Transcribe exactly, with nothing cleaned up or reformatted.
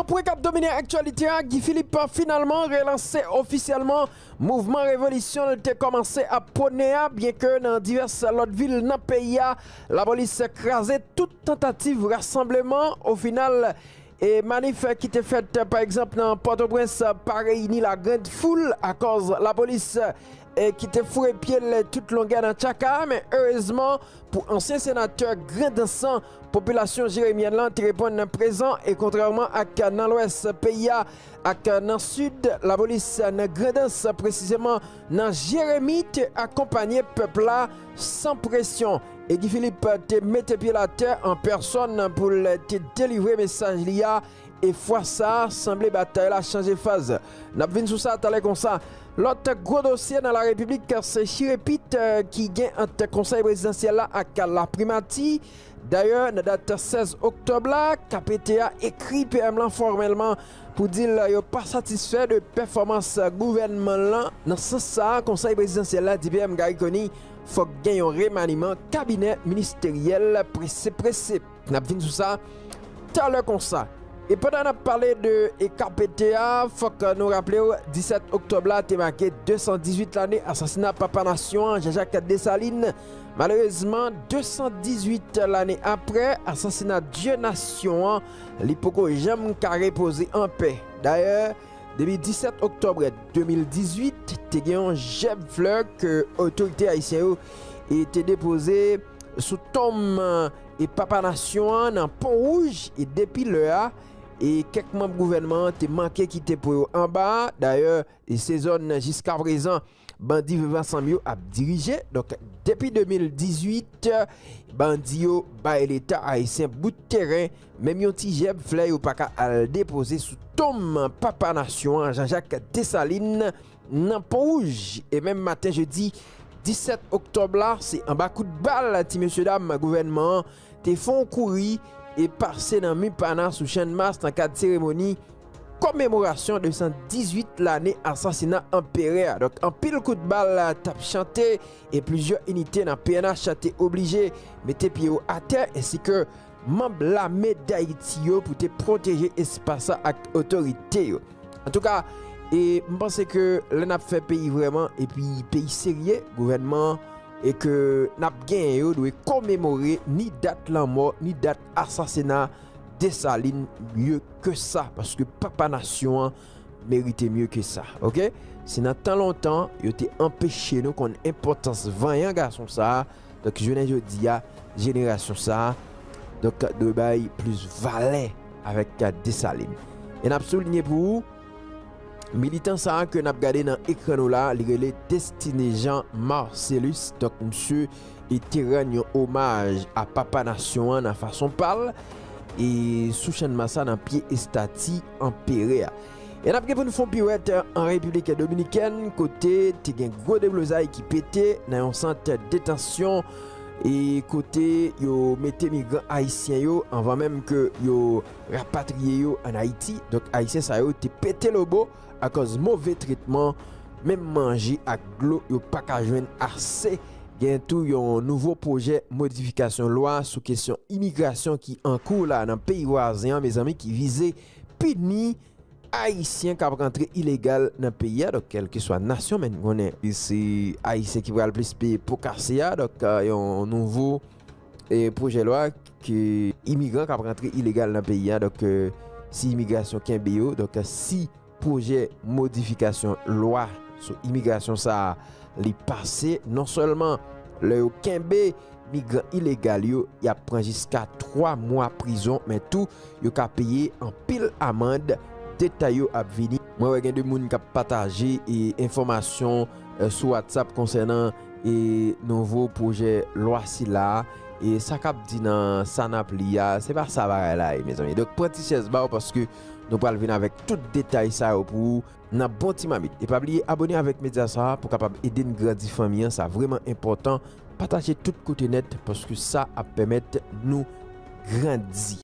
Pwen k ap domine aktyalite a, Guy Philippe finalman relanse ofisyèlman mouvman revolisyon l te kòmanse ap pwone a, byenke nan divès lòt vil nan peyi a, lapolis kraze tout tantativ rasanbleman. O final, e manif ki te fèt, pa egzanp, nan Pòtoprens, pa reyini lagrand foul, akòz lapolis, e ki te foure pye l tout longè nan tchaka a, men erezman, pou ansyen senatè Grandans lan, popilasyon jeremyèn lan te reponn prezan e kontrèman ak nan lwès peyi a ak nan sid, lapolis nan Grandans, presizeman nan Jeremi, te akonpanye pèp la san presyon. E Guy Philippe te mete pye l atè an pèsòn pou l te delivre mesaj li a. E fwa sa a, sanble batay la chanje faz. N ap vin sou sa talè konsa. Lòt gwo dosye nan larepiblik, se chirepit, eh, ki gen ant konsèy prezidansyèl la ak laprimati. Dayè, nan dat sèz oktòb la, K P T a ekri P M lan fòmèlman pou di l yo pa satisfè de pèfòmans gouvènman lan. Nan sans sa a, konsèy prezidansyèl la di P M Garry Conille fòk gen yon remaniman kabinè ministeryèl prese prese. N ap vin sou sa talè konsa. E pandan n ap pale de, e, K P T a, fòk nou raple w, disèt oktòb la te make de san dizuit lane asasina papa nasyon an, Jean-Jacques Dessalines. Malerezman, de san dizuit lane apre asasina dye nasyon an, li poko janm ka repoze anpè. Dayè, depi disèt oktòb de mil dizuit, te gen yon jèb flè ke otorite ayisyen yo, e, te depoze sou tonm, e, papa nasyon an nan Pon Wouj, e depi lè a, e kèk manm gouvènman an te manke kite po yo anba. Dayè, e se zòn nan jiskaprezan bandi Viv Ansanm yo ap dirije. Donk, depi de mil dizuit, bandi yo bay Leta ayisyen bout teren, menm yon ti jèb flè yo pa ka al depoze sou tonm papa nasyon an, Jean-Jacques Dessalines, nan Pon Wouj. E menm maten jedi disèt oktòb la, se anba kout bal ti mesye dam gouvènman an te fè yon kouri e pase nan Mipana sou Channmas nan kad seremoni komemorasyon de san dizuit lane asasina anperè a. Donk, anpil kout bal t ap chante e plizyè inite nan P N H te oblije mete pye yo atè, ensi ke manm lame Dayiti yo pou te pwoteje espas sa ak otorite yo. Antouka, e m panse ke lè n ap fè peyi vrèman, epi peyi serye, gouvènman e ke n ap genyen yo dwe komemore ni dat lanmò, ni dat asasina Desalin mye ke sa, paske papa nasyon an merite mye ke sa, oke? Si nan tan lontan, yo te anpeche nou konn enpòtans vanyan gason sa a, donk, jounen jodi a, jenerasyon sa a, donk, dwe bay plis valè avèk Desalin. E n ap soulinye pou ou, militan sa a ke n ap gade nan ekran nou la, li rele Destiné Jean Marcellus. Donk, misye, e te rann yon omaj a papa nasyon an nan fason pa l, e sou Channmas sa nan pye estati anperè a. E n ap gen pou n fè yon piwèt an Repiblik Dominikèn, kote te gen gwo deblozay ki pete nan yon sant detansyon, e kote yo mete migran ayisyen yo anvan menm ke yo rapatriye yo ann Ayiti. Donk, ayisyen sa yo te pete lobo akòz move tretman, menm manje ak dlo yo pa ka jwenn ase. Gen tou yon nouvo pwojè modifikasyon lwa sou kesyon imigrasyon ki an kou la nan peyi vwazen an, mezanmi, ki vize pini ayisyen k ap rantre ilegal nan peyi a, donk, kèlkeswa nasyon, men n konnen se ayisyen ki pral plis peye po kase a, donk, yon nouvo, e, pwojè lwa ke imigran k ap rantre ilegal nan peyi a, donk, e, si imigrasyon kenbe yo, donk, si pwojè modifikasyon lwa sou imigrasyon sa a, li pase, non sèlman lè yo kenbe migran ilegal yo, y ap pran jiska twa mwa prizon, men tou, yo ka peye anpil amann. Detay yo ap vini. Mwen wè gen de moun k ap pataje, e, enfòmasyon, e, sou WhatsApp konsènan, e, nouvo pwojè lwa sila a. E sa k ap di nan sa n ap li a, se pa sa bagay la ye, mezanmi. Donk, pran ti chèz ba w paske nou pral vin avèk tout detay sa yo pou ou nan bon ti mamit. E pa bliye abòne avèk medya sa a pou kapab ede n grandi fanmi an. Sa vrèman enpòtan. Pataje tout kote nèt paske sa ap pèmèt nou grandi.